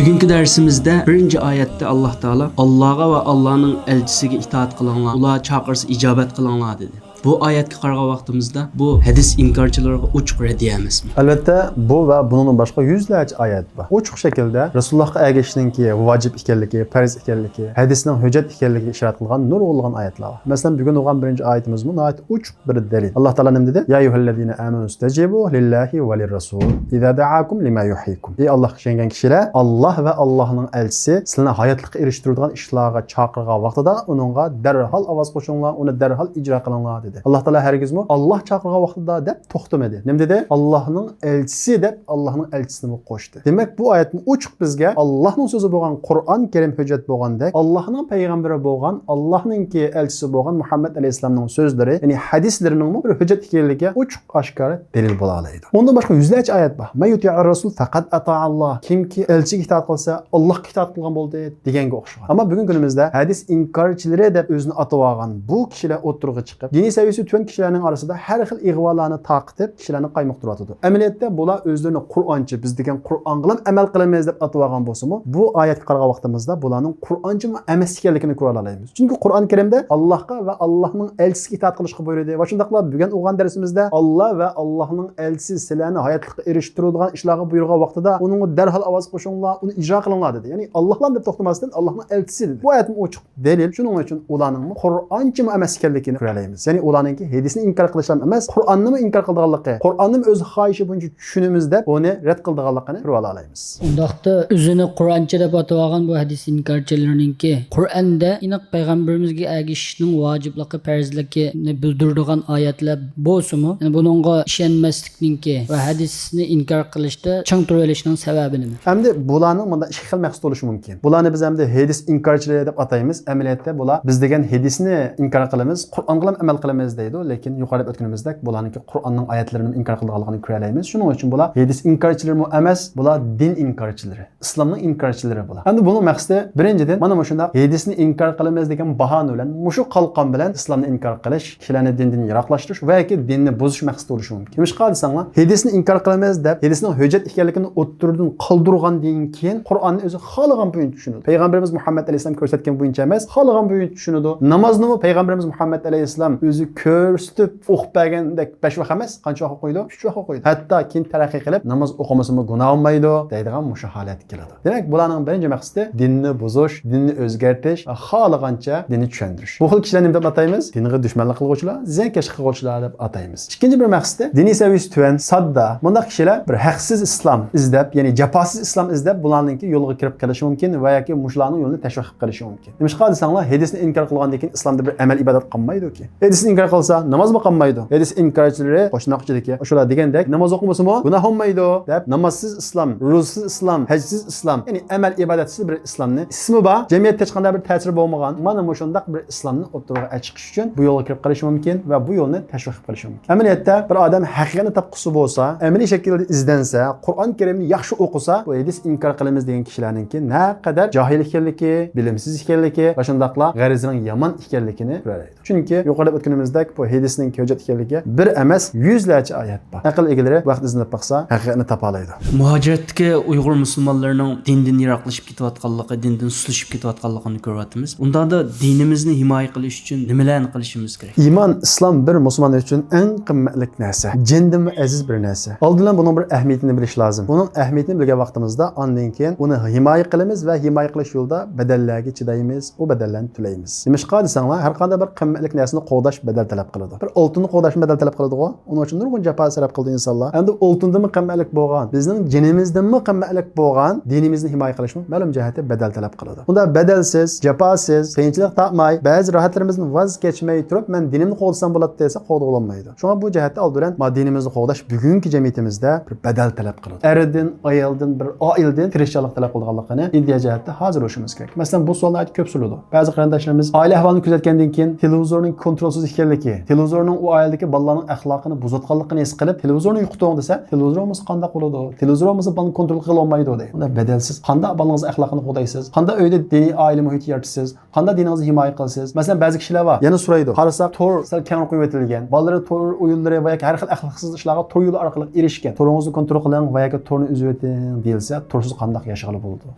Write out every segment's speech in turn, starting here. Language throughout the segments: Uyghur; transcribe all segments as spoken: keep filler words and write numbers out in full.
بۈگۈنكى دەرسىمىزدە بىرىنچى ئايەتتە ئاللاھ تائالا «ئاللاھقا ۋە ئاللاھنىڭ ئەلچىسىگە ئىتائەت قىلىڭلار، ئۇلار چاقىرسا ئىجابەت قىلىڭلار» دېدى. بۇ ئايەتكە قارىغان ۋاقتىمىزدا بۇ ھەدىس ئىنكارچىلىرىغا ئوچۇق رەددىيە ئەمەسمۇ؟ ئەلۋەتتە، بۇ ۋە بۇنىڭدىن باشقا يۈزلەرچە ئايەت بار. ئوچۇق شەكىلدە رەسۇلۇللاھقا ئەگىشىشنىڭكى ۋاجىپ ئىكەنلىكى، پەرز ئىكەنلىكى، ھەدىسنىڭ ھۆججەت ئىكەنلىكىگە ئىشارەت قىلغان نۇرغۇنلىغان ئايەتلەر بار. مەسىلەن، بۈگۈن ئوقۇغان بىرىنچى ئايىتىمىزمۇ ناھايىتى ئوچۇق بىر دەلىل. ئاللاھ تائالا نېمە دېدى؟ «يا أيها الذين آمنوا استجيبوا لله وللرسول إذا دعاكم لما يحييكم». ئەي ئاللاھقا ئىشەنگەن كىشىلەر، ئاللاھ ۋە ئاللاھنىڭ ئەلچىسى سىلەرنى ھاياتلىققا ئېرىشتۈرىدىغان ئىشلارغا چاقىرغان ۋاقتىدا ئۇنىڭغا دەرھال ئاۋاز قوشۇڭلار، ئۇنى دەرھال ئىجرا قىلىڭلار دېدى. ئاللاھ تائالا ھەرگىزمۇ «ئاللاھ چاقىرغان ۋاقتىدا» دەپ توختىمىدى. نېمە دېدى؟ «ئاللاھنىڭ ئەلچىسى» دەپ ئاللاھنىڭ ئەلچىسىنىمۇ قوشتى. دېمەك، بۇ ئايەتمۇ ئوچۇق بىزگە ئاللاھنىڭ سۆزى بولغان قۇرئان كەرىم ھۆججەت بولغاندەك، ئاللاھنىڭ پەيغەمبىرى بولغان، ئاللاھنىڭكى ئەلچىسى بولغان مۇھەممەد ئەلەيھىسسالامنىڭ سۆزلىرى، يەنى ھەدىسلىرىنىڭمۇ بىر ھۆججەت ئىكەنلىكىگە ئوچۇق ئاشكارا دەلىل بولالايدۇ. ئۇنىڭدىن باشقا يۈزلەرچە ئايەت بار. «من يطع الرسول فقد أطاع الله». كىمكى ئەلچىگە ئىتائەت قىلسا، ئاللاھقا ئىتائەت قىلغان بولدى دېگەنگە ئوخشىغان. ئەمما بۈگۈنكى كۈنىمىزدە ھەدىس ئىنكارچىلىرى دەپ ئۆزىنى ئاتىۋالغان بۇ كىشىلەر ئوتتۇرىغا چىقىپ، دىنىي سەۋىيەسى تۆۋەن كىشىلەرنىڭ ئارىسىدا ھەر خىل ئىغۋالارنى تارقىتىپ، كىشىلەرنى قايمۇقتۇرۇۋاتىدۇ. ئەمەلىيەتتە بۇلار ئۆزلىرىنى قۇرئانچى، بىز دېگەن قۇرئانغىلا ئەمەل قىلىمىز دەپ ئاتىۋالغان بولسىمۇ، بۇ ئايەتكە قارىغان ۋاقتىمىزدا بۇلارنىڭ قۇرئانچىمۇ ئەمەس ئىكەنلىكىنى كۆرۈۋالالايمىز. چۈنكى قۇرئان كەرىمدە ئاللاھقا ۋە ئاللاھنىڭ ئەلچىسىگە ئىتائەت قىلىشقا بۇيرۇدى. ۋە شۇنداقلا بۈگۈن ئوقۇغان دەرسىمىزدە، «ئاللاھ ۋە ئاللاھنىڭ ئەلچىسى سىلەرنى ھاياتلىققا ئېرىشتۈرىدىغان ئىشلارغا بۇيرۇغان ۋاقتىدا، ئۇنىڭغا دەرھال ئاۋاز قوشۇڭلار، ئۇنى ئىجرا قىلىڭلار» دېدى. يەنى «ئاللاھلا» دەپ توختىماستىن، «ئاللاھنىڭ ئەلچىسى» دېدى. بۇ ئايەتمۇ ئوچۇق دەلىل. شۇنىڭ ئۈچۈن ئۇلارنىڭمۇ قۇرئانچىمۇ ئەمەس ئىكەنلىكىنى كۆرەلەيمىز. يەنى ئۇلارنىڭكى ھەدىسنى ئىنكار قىلىشلام ئەمەس، قۇرئاننىمۇ ئىنكار قىلىدىغانلىقى، قۇرئاننىمۇ ئۆز خاھىشى بويىچە چۈشىنىمىز دەپ ئۇنى رەت قىلىدىغانلىقىنى كۆرۈۋالالايمىز. ئۇنداقتا ئۆزىنى قۇرئانچى دەپ ئاتىۋالغان بۇ ھەدىس ئىنكارچىلىرىنىڭكى قۇرئاندا ئېنىق پەيغەمبىرىمىزگە ئەگىشىشنىڭ ۋاجىپلىقى، پەرزلىكىنى بىلدۈرىدىغان ئايەتلەر بولسىمۇ، يەنى بۇنىڭغا ئىشەنمەسلىكنىڭكى ۋە ھەدىسنى ئىنكار قىلىشتا چىڭ تۇرۇۋېلىشنىڭ سەۋەبى نېمە؟ ئەمدى بۇلارنىڭ مۇنداق ئىككى خىل مەقسىتى بولۇشى مۇمكىن. بۇلارنى بىز ئەمدى ھەدىس ئىنكارچىلىرى دەپ ئاتايمىز. ئەمەلىيەتتە بۇلار بىز دېگەن ھەدىسنى ئىنكار قىلىمىز، قۇرئانغىلا ئەمەل قىلىمىز دەيدۇ، لېكىن يۇقىرىدا ئۆتكىنىمىزدەك بۇلارنىڭكى قۇرئاننىڭ ئايەتلىرىنىمۇ ئىنكار قىلىدىغانلىقىنى كۆرەلەيمىز. شۇنىڭ ئۈچۈن بۇلار ھەدىس ئىنكارچىلىرىمۇ ئەمەس، بۇلار دىن ئىنكارچىلىرى. ئىسلامنىڭ ئىنكارچىلىرى بۇلار. ئەمدى بۇنىڭ مەقسىتى، بىرىنچىدىن، مانا مۇشۇنداق ھەدىسنى ئىنكار قىلىمىز دېگەن باھانە بىلەن، مۇشۇ قالقان بىلەن ئىسلامنى ئىنكار قىلىش، كىشىلەرنى دىندىن يىراقلاشتۇرۇش ۋە ياكى دىننى بۇزۇش مەقسىتى بولۇشى مۇمكىن. نېمىشقا دېسەڭلار، ھەدىسنى ئىنكار قىلىمىز دەپ، ھەدىسنىڭ ھۆججەت ئىكەنلىكىنى ئوتتۇرىدىن قالدۇرغاندىن كېيىن، قۇرئاننى ئۆزى خالىغان بويىچە چۈشىنىدۇ. پەيغەمبىرىمىز مۇھەممەد ئەلەيھىسسالام كۆرسەتكەن بويىچە ئەمەس، خالىغان بويىچە چۈشىنىدۇ. نامازنىمۇ پەيغەمبىرىمىز مۇھەممەد ئەلەيھىسسالام ئۆزى كۆرسىتىپ ئوقۇپ بەرگەندەك بەش ۋاق ئەمەس، قانچە ۋاق ئوقۇيدۇ؟ ئۈچ ۋاق ئوقۇيدۇ. ھەتتا كېيىن تەرەققىي قىلىپ، ناماز ئوقۇمىسىمۇ گۇناھ بولمايدۇ دەيدىغان مۇشۇ ھالەتكە كېلىدۇ. دېمەك، بۇلارنىڭ بىرىنچى مەقسىتى دىننى بۇزۇش، دىننى ئۆزگەرتىش، خالىغانچە دىننى چۈشەندۈرۈش. بۇ خىل كىشىلەرنى نېمە دەپ ئاتايمىز؟ دىنغا دۈشمەنلىك قىلغۇچىلار، زىيانكەشلىك قىلغۇچىلار دەپ ئاتايمىز. ئىككىنچى بىر مەقسىتى، دىنىي سەۋىيەسى تۆۋەن، ساددا، بۇنداق كىشىلەر بىر ھەقسىز ئىسلام ئىزدەپ، يەنى جاپاسىز ئىسلام ئىزدەپ، بۇلارنىڭكى يولىغا كىرىپ قېلىشى مۇمكىن ۋە ياكى مۇشۇلارنىڭ يولىنى تەشۋىق قىلىپ قېلىشى مۇمكىن. نېمىشقا دېسەڭلار، ھەدىسنى ئىنكار قىلغاندىن كېيىن ئىسلامدا بىر ئەمەل ئىبادەت قالمايدۇكى. ھەدىسنى ئىنكار قىلسا، نامازمۇ قالمايدۇ. ھەدىس ئىنكارچىلىرى قوشناق ئىچىدىكى شۇلار دېگەندەك، ناماز ئوقۇمىسىمۇ گۇناھ بولمايدۇ دەپ، نامازسىز ئىسلام، روزىسىز ئىسلام، ھەجسىز ئىسلام، يەنى ئەمەل ئىبادەتسىز بىر ئىسلامنى، ئىسمى بار، جەمئىيەتتە ھېچقانداق بىر تەسىرى بولمىغان، مانا مۇشۇنداق بىر ئىسلامنى ئوتتۇرىغا چىقىش ئۈچۈن بۇ يولغا كىرىپ قېلىشى مۇمكىن ۋە بۇ يولنى تەشۋىق قىلىپ قېلىشى مۇمكىن. ئەمەلىيەتتە بىر ئادەم ھەقىقەتنى تاپقۇسى بولسا، ئەمەلىي شەكىلدە ئىزدەنسە، قۇرئان كەرىمنى ياخشى ئوقۇسا، بۇ ھەدىس ئىنكار قىلىمىز دېگەن كىشىلەرنىڭكى نەقەدەر جاھىل ئىكەنلىكى، بىلىمسىز ئىكەنلىكى ۋە شۇنداقلا غەرىزىنىڭ يامان ئىكەنلىكىنى كۆرەلەيدۇ. چۈنكى يۇقىرىدا ئۆتكىنىمىزدەك بۇ ھەدىسنىڭ ھۆججەت ئىكەنلىكىگە بىر ئەمەس، يۈزلەرچە ئايەت بار. ئەقىل ئىگىلىرى ۋاقىت ئىزدىنىپ باقسا، ھەقىقەتنى تاپالايدۇ. مۇھاجىرەتتىكى ئۇيغۇر مۇسۇلمانلىرىنىڭ دىندىن يىراقلىشىپ كېتىۋاتقانلىقى، دىندىن سۇسلىشىپ كېتىۋاتقانلىقىنى كۆرۈۋاتىمىز. ئۇنداقتا دىنىمىزنى ھىمايە قىلىش ئۈچۈن نېمىلەرنى قىلىشىمىز كېرەك؟ ئىمان، ئىسلام بىر مۇسۇلمان ئۈچۈن ئەڭ قىممەتلىك نەرسە، جىندىنمۇ ئەزىز بىر نەرسە. ئالدى بىلەن بۇنىڭ بىر ئەھمىيىتىنى بىلىش لازىم. بۇنىڭ ئەھمىيىتىنى بىلگەن ۋاقتىمىزدا، ئاندىن كېيىن ئۇنى ھىمايە قىلىمىز ۋە ھىمايە قىلىش يولىدا بەدەللەرگە چىدايمىز، ئۇ بەدەللەرنى تۆلەيمىز. نېمىشقا دېسەڭلار، ھەر قانداق بىر قىممەتلىك نەرسىنى قوغداش بەدەل تەلەپ قىلىدۇ. بىر ئالتۇننى قوغداشمۇ بەدەل تەلەپ قىلىدىغۇ؟ ئۇنىڭ ئۈچۈن نۇرغۇن جاپا سەرپ قىلىدۇ ئىنسانلار. ئەمدى ئالتۇندىنمۇ قىممەتلىك بولغان، بىزنىڭ جېنىمىزدىنمۇ قىممەتلىك بولغان دىنىمىزنى ھىمايە قىلىشمۇ مەلۇم جەھەتتە بەدەل تەلەپ قىلىدۇ. ئۇنداق بەدەلسىز، جاپاسىز، قىيىنچىلىق تارتماي، بەزى راھەتلىرىمىزدىن ۋاز كەچمەي تۇرۇپ، مەن دىنىمنى قوغدىسام بولاتتى دېسە، قوغدىغىلى بولمايدۇ. شۇڭا بۇ جەھەتتە ئالدى بىلەن ما دىنىمىزنى قوغداش بۈگۈنكى جەمئىيىتىمىزدە بىر بەدەل تەلەپ قىلىدۇ. ئەردىن، ئايالدىن، بىر ئائىلىدىن تىرىشچانلىق تەلەپ قىلىدىغانلىقىنى ئىدىيە جەھەتتە ھازىر بىلىشىمىز كېرەك. مەسىلەن، بۇ سوئال ناھايىتى كۆپ سورىلىدۇ. بەزى قېرىنداشلىرىمىز ئائىلە ئەھۋالىنى كۆزەتكەندىن كېيىن تېلېۋىزورنىڭ كونترولسىز ئىكەنلىكى، تېلېۋىزورنىڭ ئۇ ئائىلىدىكى بالىلارنىڭ ئەخلاقىنى بۇزۇۋاتقانلىقىنى ھېس قىلىپ، تېلېۋىزورنى يوقىتىڭ دېسە، تېلېۋىزور بولمىسا قانداق بولىدۇ؟ تېلېۋىزور بولماسا بالىنى كونترول قىلغىلى بولمايدۇ دەيدۇ. ئۇنداق بەدەلسىز قانداق بالىڭىزنىڭ ئەخلاقىنى قوغدايسىز؟ قانداق ئۆيدە دىنىي ئائىلە مۇھىتى يارىتىسىز؟ قانداق دىنىڭىزنى ھىمايە قىلىسىز؟ مەسىلەن، بەزى كىشىلەر بار، يەنە سورايدۇ، قارىساق، تور سەل كەڭرى قويۇۋېتىلگەن، بالىلىرى تور ئويۇنلىرى ۋە ياكى ھەر خىل ئەخلاقسىز ئىشلارغا تور يولى ئارقىلىق ئېرىشكەن. تورىڭىزنى كونترول قىلىڭ ۋە ياكى تورنى ئۈزۈۋېتىڭ دېيىلسە، تورسىز قانداق ياشىغىلى بولىدۇ؟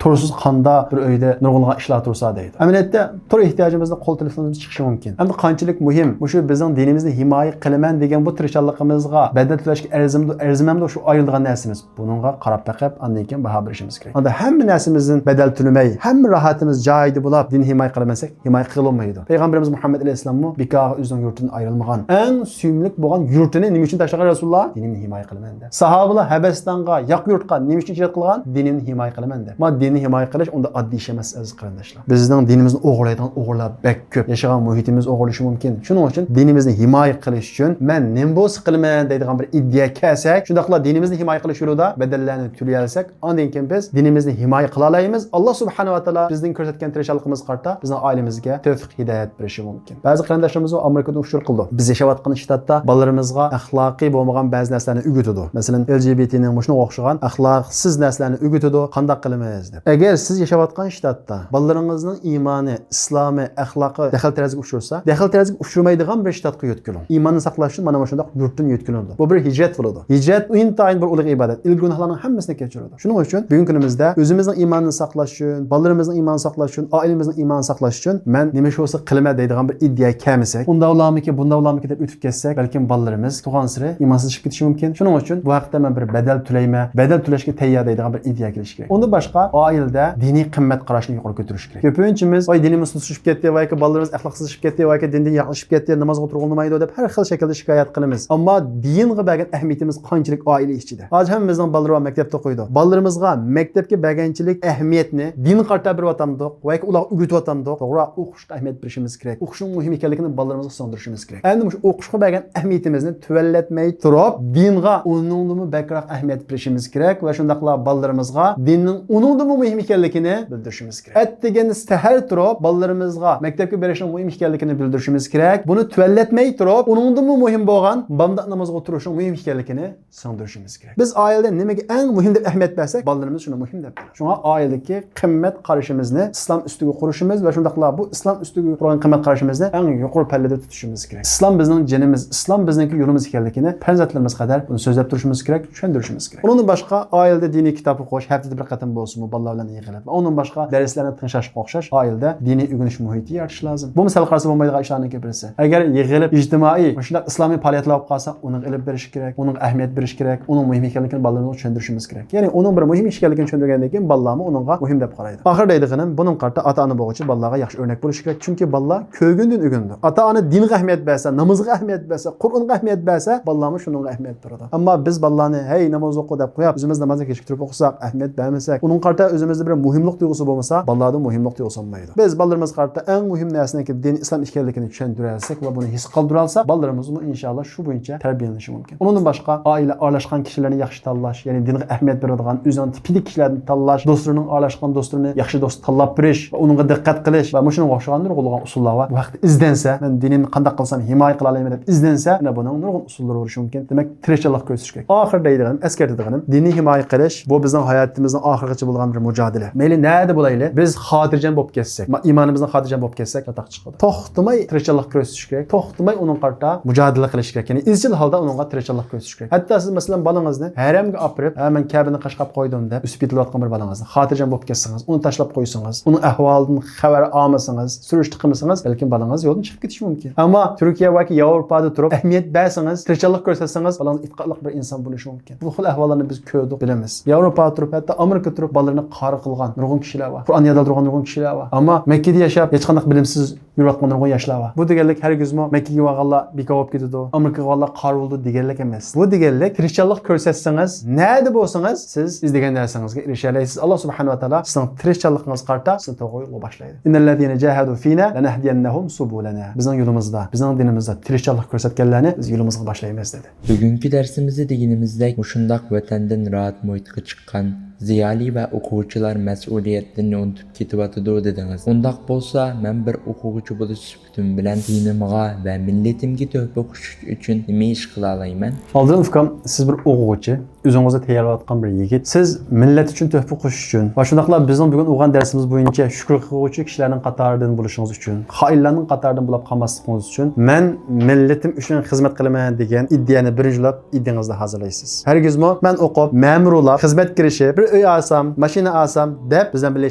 تورسىز قانداق بىر ئۆيدە نۇرغۇنلىغان ئىشلار تۇرسا دەيدۇ. ئەمەلىيەتتە تور ئېھتىياجىمىزنى قول تېلېفونىمىزدا چىقىشى مۇمكىن. ئەمدى قانچىلىك مۇھىم، مۇشۇ بىزنىڭ دىنىمىزنى ھىمايە قىلىمەن دېگەن بۇ تىرىشچانلىقىمىزغا بەدەل تۆلەشكە ئەرزىمدۇ، ئەرزىمەمدۇ شۇ ئايرىلىدىغان نەرسىمىز؟ بۇنىڭغا قاراپ بېقىپ، ئاندىن كېيىن باھا بېرىشىمىز كېرەك. ئاندا ھەممە نەرسىمىزدىن بەدەل تۆلىمەي، ھەممە راھىتىمىز جايىدا بولاپ، دىننى ھىمايە قىلالمىساق، ھىمايە قىلالمايدۇ. پەيغەمبىرىمىز مۇھەممەد ئەلەيھىسسالاممۇ بىكارغا ئۆزىنىڭ يۇرتىدىن ئايرىلمىغان. ئەڭ سۆيۈملۈك بولغان يۇرتىنى نېمە ئۈچۈن تاشلىغان رەسۇلۇللا؟ دىنىمنى ھىمايە قىلىمەن دەپ. ساھابىلار ھەبەستانغا، ياق يۇرتقا نېمە ئۈچۈن ھىجرەت قىلغان؟ دىنىمنى ھىمايە قىلىمەن دەپ. ما دىننى ھىمايە قىلىش ئۇنداق ئاددىي ئىش ئەمەس، ئەزىز قېرىنداشلار. بىزنىڭ دىنىمىزنى ئوغرىلايدىغان ئوغرىلار بەك كۆپ. ياشىغان مۇھىتىمىز ئوغرىلىشى مۇمكىن. شۇنىڭ ئۈچۈن دىنىمىزنى ھىمايە قىلىش ئۈچۈن مەن نېمە بولسا قىلىمەن دەيدىغان بىر ئىدىيە كەلسەك، شۇنداقلا دىنىمىزنى ھىمايە قىلىش يولىدا بەدەللەرنى تۆلىيەلسەك، ئاندىن كېيىن بىز دىنىمىزنى ھىمايە قىلالايمىز. ئاللا سۇبھانەھۇ ۋە تائالا بىزدىن كۆرسەتكەن تىرىشچانلىقىمىزغا قارىتا بىزنىڭ ئائىلىمىزگە تەۋفىق ھىدايەت بېرىشى مۇمكىن. بەزى قېرىنداشلىرىمىز ئۇ ئامېرىكىدا ئۇچۇر قىلىدۇ. بىز ياشاۋاتقان شتاتتا بالىلىرىمىزغا ئەخلاقىي بولمىغان بەزى نەرسىلەرنى ئۆگىتىدۇ. مەسىلەن، ئېل جى بى تى نىڭ مۇشۇنىڭغا ئوخشىغان ئەخلاقسىز نەرسىلەرنى ئۆگىتىدۇ. قانداق قىلىمىز دەپ. ئەگەر سىز ياشاۋاتقان شتاتتا بالىلىرىڭىزنىڭ ئىمانى، ئىسلامى، ئەخلاقى دەخلى تەرۇزىگە ئۇچرىسا، دەخلى تەرۇزىگە ئۇچرىمايدىغان بىر شتاتقا يۆتكىلىڭ. ئىماننى ساقلاش ئۈچۈن مانا مۇشۇنداق يۇرتتىن يۆتكىلىنىدۇ. بۇ بىر ھىجرەت بولىدۇ. ھىجرەت ئىنتايىن بىر ئۇلۇغ ئىبادەت. ئىلگىرى گۇناھلارنىڭ ھەممىسىنى كەچۈرىدۇ. شۇنىڭ ئۈچۈن بۈگۈنكى كۈنىمىزدە ئۆزىمىزنىڭ ئىمانىنى ساقلاش ئۈچۈن، بالىلىرىمىزنىڭ ئىمانىنى ساقلاش ئۈچۈن، ئائىلىمىزنىڭ ئىمانىنى ساقلاش ئۈچۈن مەن نېمە ئىش بولسا قىلىمەن دەيدىغان بىر ئىدىيەگە كەلمىسەك، ئۇنداق بولامىكىن، بۇنداق بولامىكىن دەپ ئۆتۈپ كەتسەك، بەلكىم بالىلىرىمىز تۇغانسېرى ئىمانسىزلىشىپ كېتىشى مۇمكىن. شۇنىڭ ئۈچۈن بۇ ھەقتە مەن بىر بەدەل تۆلەيمەن، بەدەل تۆلەشكە تەييار دەيدىغان بىر ئىدىيەگە كېلىش كېرەك. ئۇندىن باشقا، ئائىلىدە دىنىي قىممەت قاراشنى يۇقىرى كۆتۈرۈش كېرەك. كۆپىنچىمىز، ۋاي، دىنىمىز سۇسلىشىپ كەتتى، ۋايكى بالىلىرىمىز ئەخلاقسىزلىشىپ كەتتى، ۋايكى دىندىن يىراقلىشىپ كەتتى، نامازغا تۇرغىلى بولمايدۇ دەپ ھەر خىل شەكىلدە شىكايەت قىلىمىز. ئەمما دىنغا بەرگەن ئەھمىيىتىمىز قانچىلىك ئائىلە ئىچىدە؟ ھازىر ھەممىمىزنىڭ بالىلىرى بار، مەكتەپتە ئوقۇيدۇ. بالىلىرىمىزغا مەكتەپكە بەرگەنچىلىك ئەھمىيەتنى دىنغا قارىتا بېرىۋاتامدۇق ۋايكى ئۇلارغا ئۆگىتىۋاتامدۇق؟ توغرا، ئوقۇشقا ئەھمىيەت بېرىشىمىز كېرەك. ئوقۇشنىڭ مۇھىم ئىكەنلىكىنى بالىلىرىمىزغا سىڭدۈرۈشىمىز كېرەك. ئەمدى مۇشۇ ئوقۇشقا بەرگەن ئەھمىيىتىمىزنى تۆۋەنلەتمەي تۇرۇپ، دىنغا ئۇنىڭدىنمۇ بەكرەك ئەھمىيەت بېرىشىمىز كېرەك ۋە شۇنداقلا بالىلىرىمىزغا دىننىڭ ئۇنىڭدىنمۇ مۇھىم ئىكەنلىكىنى بىلدۈرۈشىمىز كېرەك. ئەتىگەندە سەھەر تۇرۇپ، بالىلىرىمىزغا مەكتەپكە بېرىشنىڭ مۇھىم ئىكەنلىكىنى بىلدۈرۈشىمىز كېرەك. بۇنى تۆۋەنلەتمەي تۇرۇپ، ئۇنىڭدىنمۇ مۇھىم بولغان بامدات نامىزىغا تۇرۇشنىڭ مۇھىم ئىكەنلىكىنى سىڭدۈرۈشىمىز كېرەك. بىز ئائىلىدە نېمىگە ئەڭ مۇھىم دەپ ئەھمىيەت بەرسەك، بالىلىرىمىز شۇنى مۇھىم دەپ بىلىدۇ. شۇڭا ئائىلىدىكى قىممەت قارىشىمىزنى ئىسلام ئۈستىگە قۇرۇشىمىز ۋە شۇنداقلا بۇ ئىسلام ئۈستىگە قۇرغان قىممەت قارىشىمىزنى ئەڭ يۇقىرى پەللىدە تۇتۇشىمىز كېرەك. ئىسلام بىزنىڭ جېنىمىز، ئىسلام بىزنىڭكى يولىمىز ئىكەنلىكىنى پەرزەنتلىرىمىز قەدەر بۇنى سۆزلەپ تۇرۇشىمىز كېرەك، چۈشەندۈرۈشىمىز كېرەك. ئۇنىڭدىن باشقا، ئائىلىدە دىنىي كىتاب ئوقۇش، ھەپتىدە بىر قېتىم بولسىمۇ بالىلار بىلەن يىغىلىپ ۋە ئۇنىڭدىن باشقا دەرسلەرنى تىڭشاشقا ئوخشاش ئائىلىدە دىنىي ئۆگىنىش مۇھىتى يارىتىش لازىم. بۇمۇ سەل قارىسا بولمايدىغان ئىشلارنىڭكى بىرسى. ئەگەر يىغىلىپ ئىجتىمائىي مۇشۇنداق ئىسلامىي پائالىيەتلەر بولۇپ قالسا، ئۇنىڭغا ئېلىپ بېرىش كېرەك، ئۇنىڭغا ئەھمىيەت بېرىش كېرەك، ئۇنىڭ مۇھىم ئىكەنلىكىنى بالىلىرىمىزغا چۈشەندۈرۈشىمىز كېرەك. يەنى ئۇنىڭ بىر مۇھىم ئىش ئىكەنلىكىنى چۈشەندۈرگەندىن كېيىن بالىلارمۇ ئۇنىڭغا مۇھىم دەپ قارايدۇ. ئاخىر دەيدىغىنىم، بۇنىڭغا قارىتا ئاتا-ئانا بولغۇچى بالىلارغا ياخشى ئۆرنەك بولۇش كېرەك. چۈنكى بالىلار كۆرگەندىن ئۆگىنىدۇ. ئاتا-ئانا دىنغا ئەھمىيەت بەرسە، نامىزىغا ئەھمىيەت بەرسە، قۇرئانغا ئەھمىيەت بەرسە، بالىلارمۇ شۇنىڭغا ئەھمىيەت بېرىدۇ. ئەمما بىز بالىلارنى، ھەي، ناماز ئوقۇ دەپ قويۇپ، ئۆزىمىز نامازنى كەچىكتۈرۈپ ئوقۇساق، ئەھمىيەت بەرمىسەك، ئۇنىڭغا قارىتا ئۆزىمىزدە بىر مۇھىملىق تۇيغۇسى بولمىسا، بالىلاردا مۇھىملىق تۇيغۇسى بولمايدۇ. بىز بالىلىرىمىزغا قارىتا ئەڭ مۇھىم نەرسىنىڭكى دىن ئىسلام ئىكەنلىكىنى چۈشەندۈرەلىسەك ۋە بۇنى ھېس قىلدۇرالىساق، بالىلىرىمىزمۇ ئىنشاللا شۇ بويىچە تەربىيەلىنىشى مۇمكىن. ئۇنىڭدىن باشقا، ئائىلە ئارىلاشقان كىشىلەرنى ياخشى تاللاش، يەنى دىنغا ئەھمىيەت بېرىدىغان، ئۆزىنىڭ تىپىدىكى كىشىلەرنى تاللاش، دوستلىرىنىڭ ئارىلاشقان دوستلىرىنى ياخشى دوست تاللاپ بېرىش ۋە ئۇنىڭغا دىققەت قىلىش ۋە مۇشۇنىڭغا ئوخشىغان نۇرغۇنلىغان ئۇسۇللار بار. بۇ ھەقتە ئىزدەنسە، مەن دىنىمنى قانداق قىلسام ھىمايە قىلالايمەن دەپ ئىزدەنسە، مانا بۇنىڭ نۇرغۇن ئۇسۇللىرى بولۇشى مۇمكىن. دېمەك، تىرىشچانلىق كۆرسىتىش كېرەك. ئاخىرىدا دەيدىغىنىم، ئەسكەرتىدىغىنىم، دىننى ھىمايە قىلىش، بۇ بىزنىڭ ھاياتىمىزنىڭ ئاخىرىغىچە بولىدىغان بىر مۇجادىلە. مەيلى نەدە بولايلى، بىز خاتىرجەم بولۇپ كەتسەك، ما-، ئىمانىمىزنىڭ خاتىرجەم بولۇپ كەتسەك، چاتاق چىقىدۇ. توختىماي تىرىشچانلىق كۆرسىتىش كېرەك، توختىماي ئۇنىڭغا قارىتا مۇجادىلە قىلىش كېرەك. يەنى ئىزچىل ھالدا ئۇنىڭغا تىرىشچانلىق كۆرسىتىش كېرەك. ھەتتا سىز، مەسىلەن، بالىڭىزنى ھەرەمگە ئاپىرىپ، ھە، مەن كەبىنى قاچىلاپ قويدۇم دەپ ئۆسۈپ يېتىلىۋاتقان بىر بالىڭىزنى خاتىرجەم بولۇپ كەتسىڭىز، ئۇنى تاشلاپ قويسىڭىز، ئۇنىڭ ئەھۋالىدىن خەۋەر ئالمىسىڭىز، سۈرۈشتە قىلمىسىڭىز، بەلكىم بالىڭىز يولدىن چىقىپ كېتىشى مۇمكىن. ئەمما تۈركىيە ۋاكى ياۋروپادا تۇرۇپ ئەھمىيەت بەرسىڭىز، تىرىشچانلىق كۆرسەتسىڭىز، بالىڭىز ئېتىقادلىق بىر ئىنسان بولۇشى مۇمكىن. بۇ خىل ئەھۋاللارنى بىز كۆردۇق، بىلىمىز. ياۋروپادا تۇرۇپ، ھەتتا ئامېرىكىدا تۇرۇپ بالىلىرىنى قارا قىلغان نۇرغۇن كىشىلەر بار. قۇرئان يادلىدۇرغان نۇرغۇن كىشىلەر بار. ئەمما مەككىدە ياشاپ، ھېچقانداق بىلىمسىز يۈرۈۋاتقان نۇرغۇن ياشلار بار. بۇ دېگەنلىك ھەرگىزمۇ مەككىگە بارغانلار بىكار بولۇپ كېتىدۇ، ئامېرىكىغا بارغانلار قارا بولىدۇ دېگەنلىك ئەمەس. بۇ دېگەنلىك، تىرىشچانلىق كۆرسەتسىڭىز، نەدە بولسىڭىز، سىز ئىزدىگەن نەرسىڭىزگە ئېرىشەلەيسىز. ئاللا سۇبھانەھۇ ۋە تائالا سىزنىڭ تىرىشچانلىقىڭىزغا قارىتا سىزنى توغرا يولغا باشلايدۇ. إن الذين جاهدوا فينا لنهدينهم سبلنا. بىزنىڭ يولىمىزدا، بىزنىڭ دىنىمىزدا تىرىشچانلىق كۆرسەتكەنلەرنى بىز يولىمىزغا باشلايمىز، دېدى. بۈگۈنكى دەرسىمىزدە دېگىنىمىزدەك، مۇشۇنداق ۋەتەندىن راھەت مۇھىتقا چىققان زىيالىي ۋە ئوقۇغۇچىلار مەسئۇلىيەتلىرىنى ئۇنتۇپ كېتىۋاتىدۇ، دېدىڭىز. ئۇنداق بولسا، مەن بىر ئوقۇغۇچى بولۇش سۈپىتىم بىلەن دىنىمغا ۋە مىللىتىمگە تۆھپە قوشۇش ئۈچۈن نېمە ئىش قىلالايمەن؟ ئالدىن ئۇكام، سىز بىر ئوقۇغۇچى. ئۆزىڭىزنى تەييارلاۋاتقان بىر يىگىت. سىز مىللەت ئۈچۈن تۆھپە قوشۇش ئۈچۈن ۋە شۇنداقلا بىزنىڭ بۈگۈن ئوقۇغان دەرسىمىز بويىچە شۈكۈر قىلغۇچى كىشىلەرنىڭ قاتارىدىن بولۇشىڭىز ئۈچۈن، خائىنلارنىڭ قاتارىدىن بولۇپ قالماسلىقىڭىز ئۈچۈن، مەن مىللىتىم ئۈچۈن خىزمەت قىلىمەن دېگەن ئىدىيەنى بىرىنچىلەپ ئىدىيەڭىزدە ھازىرلايسىز. ھەرگىزمۇ مەن ئوقۇپ، مەمۇر بولاپ، خىزمەت كىرىشىپ، بىر ئۆي ئالسام، ماشىنا ئالسام دەپ بىز بىلەن بىللە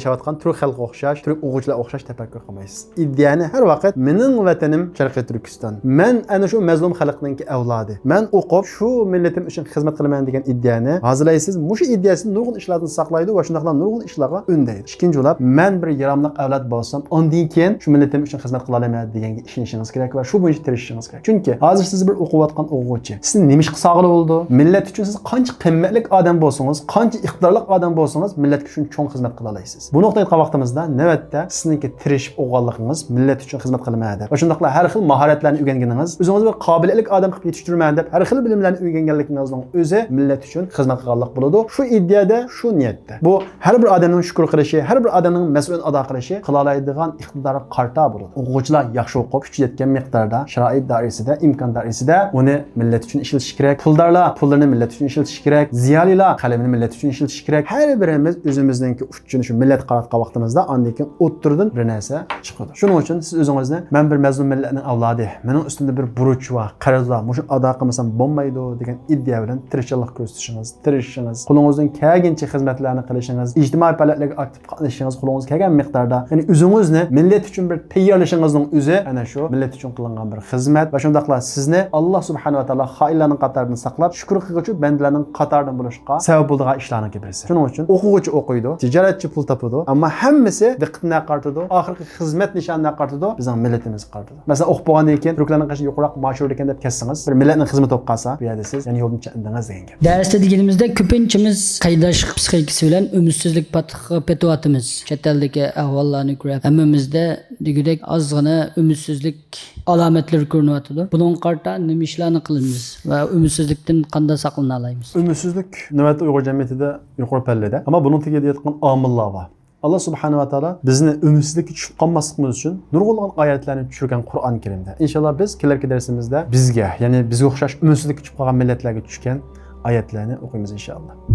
ياشاۋاتقان تۈرك خەلقىگە ئوخشاش، تۈرك ئوقۇغۇچىلارغا ئوخشاش تەپەككۇر قىلمايسىز. ئىدىيەنى ھەر ۋاقىت مېنىڭ ۋەتىنىم شەرقىي تۈركىستان، مەن ئەنە شۇ مەزلۇم خەلقنىڭكى ئەۋلادى، مەن ئوقۇپ شۇ مىللىتىم ئۈچۈن خىزمەت قىلىمەن دېگەن ئىدىيەنى ھازىرلايسىز. مۇشۇ ئىدىيە سىزنى نۇرغۇن ئىشلاردىن ساقلايدۇ ۋە شۇنداقلا نۇرغۇن ئىشلارغا ئۈندەيدۇ. ئىككىنچى بولاپ، مەن بىر ياراملىق ئەۋلاد بولسام، ئاندىن كېيىن شۇ مىللىتىم ئۈچۈن خىزمەت قىلالايمەن دېگەنگە ئىشىنىشىڭىز كېرەك ۋە شۇ بويىچە تىرىشىشىڭىز كېرەك. چۈنكى ھازىر سىز بىر ئوقۇۋاتقان ئوقۇغۇچى. سىزنى نېمە ئىشقا سالغىلى بولىدۇ؟ مىللەت ئۈچۈن سىز قانچە قىممەتلىك ئادەم بولسىڭىز، قانچە ئىقتىدارلىق ئادەم بولسىڭىز، مىللەت ئۈچۈن چوڭ خىزمەت قىلالايسىز. بۇ نۇقتىغا يەتكەن ۋاقتىمىزدا نۆۋەتتە سىزنىڭكى تىرىشىپ ئوقۇغانلىقىڭىز، مىللەت ئۈچۈن خىزمەت قىلىمەن دەپ ۋە شۇنداقلا ھەر خىل ماھارەتلەرنى ئۆگەنگىنىڭىز، ئۆزىڭىزنى بىر قابىلىيەتلىك ئادەم قىلىپ يېتىشتۈرىمەن دەپ ھەر خىل بىلىملەرنى ئۆگەنگەنلىكىڭىزنىڭ ئۆزى مىللەت ئۈچۈن خىزمەت قىلغانلىق بولىدۇ. شۇ ئىدىيەدە، شۇ نىيەتتە. بۇ ھەر بىر ئادەمنىڭ شۈكۈر قىلىشى، ھەر بىر ئادەمنىڭ مەسئۇلىيەتنى ئادا قىلىشى، قىلالايدىغان ئىقتىدارغا قارىتا بولىدۇ. ئوقۇغۇچىلار ياخشى ئوقۇپ، كۈچى يەتكەن مىقداردا، شارائىت دائىرىسىدە، ئىمكان دائىرىسىدە ئۇنى مىللەت ئۈچۈن ئىشلىتىشى كېرەك. پۇلدارلار پۇللىرىنى مىللەت ئۈچۈن ئىشلىتىشى كېرەك. زىيالىيلار قەلىمىنى مىللەت ئۈچۈن ئىشلىتىشى كېرەك. ھەر بىرىمىز ئۆزىمىزنىڭكى ئۇچىنى شۇ مىللەتكە قاراتقان ۋاقتىمىزدا ئاندىن كېيىن ئوتتۇرىدىن بىر نەرسە چىقىدۇ. شۇنىڭ ئۈچۈن سىز ئۆزىڭىزنى، مەن بىر مەزلۇم مىللەتنىڭ ئەۋلادى، مېنىڭ ئۈستۈمدە بىر بۇرچ بار، قەرز بار، مۇشۇنى ئادا قىلمىسام بولمايدۇ دېگەن ئىدىيە بىلەن تىرىشچانلىق كۆرسىتىشىڭىز، تىرىشىشىڭىز، قولىڭىزدىن كەلگىنىچە خىزمەتلەرنى قىلىشىڭىز، ئىجتىمائىي پائالىيەتلەرگە ئاكتىپ قاتنىشىشىڭىز، قولىڭىزدىن كەلگەن مىقداردا، يەنى ئۆزىڭىزنى مىللەت ئۈچۈن بىر تەييارلىشىڭىزنىڭ ئۆزى ئەنە شۇ مىللەت ئۈچۈن قىلىنغان بىر خىزمەت ۋە شۇنداقلا سىزنى ئاللا سۇبھانەھۇ ۋە تائالا خائىنلارنىڭ قاتارىدىن ساقلاپ، شۈكۈر قىلغۇچى بەندىلەرنىڭ قاتارىدىن بولۇشقا سەۋەب بولىدىغان ئىشلارنىڭكى بىرسى. شۇنىڭ ئۈچۈن ئوقۇغۇچى ئوقۇيدۇ، تىجارەتچى پۇل تاپىدۇ، ئەمما ھەممىسى دىققىتىنى نەگە قارىتىدۇ؟ ئاخىرقى خىزمەت نىشانى نەگە قارىتىدۇ؟ بىزنىڭ مىللىتىمىزگە قارىتىدۇ. مەسىلەن، ئوقۇپ بولغاندىن كېيىن تۈركلەرنىڭ قېشىدا يۇقىرىراق مائاش ئالىدىكەن دەپ كەتسىڭىز، بىر مىللەتنىڭ خىزمىتى بولۇپ قالسا، بۇ يەردە سىز يەنە يولدىن چەتنىدىڭىز دېگەن گەپ. دەرستە دېگىنىمىزدە كۆپىنچىمىز قەيداش پىسخىكىسى بىلەن ئۈمىدسىزلىك پاتقىقىغا پېتىۋاتىمىز. چەت ئەلدىكى ئەھۋاللارنى كۆرۈپ، ھەممىمىزدە دېگۈدەك ئازغىنا ئۈمىدسىزلىك ئالامەتلىرى كۆرۈنۈۋاتىدۇ. بۇنىڭغا قارىتا نېمە ئىشلارنى قىلىمىز ۋە ئۈمىدسىزلىكتىن قانداق ساقلىنالايمىز؟ ئۈمىدسىزلىك نۆۋەتتە ئۇيغۇر جەمئىيىتىدە يۇقىرى پەللىدە. ئەمما بۇنىڭ تېگىدە ياتقان ئامىللار بار. ئاللا سۇبھانەھۇ ۋە تائالا بىزنى ئۈمىدسىزلىككە چۈشۈپ قالماسلىقىمىز ئۈچۈن نۇرغۇنلىغان ئايەتلەرنى چۈشۈرگەن قۇرئان كەرىمدە. ئىنشاللا بىز كېلەركى دەرسىمىزدە بىزگە، يەنى بىزگە ئوخشاش ئۈمىدسىزلىككە چۈشۈپ قالغان مىللەتلەرگە چۈشكەن ئايەتلەرنى ئوقۇيمىز ئىنشاللا.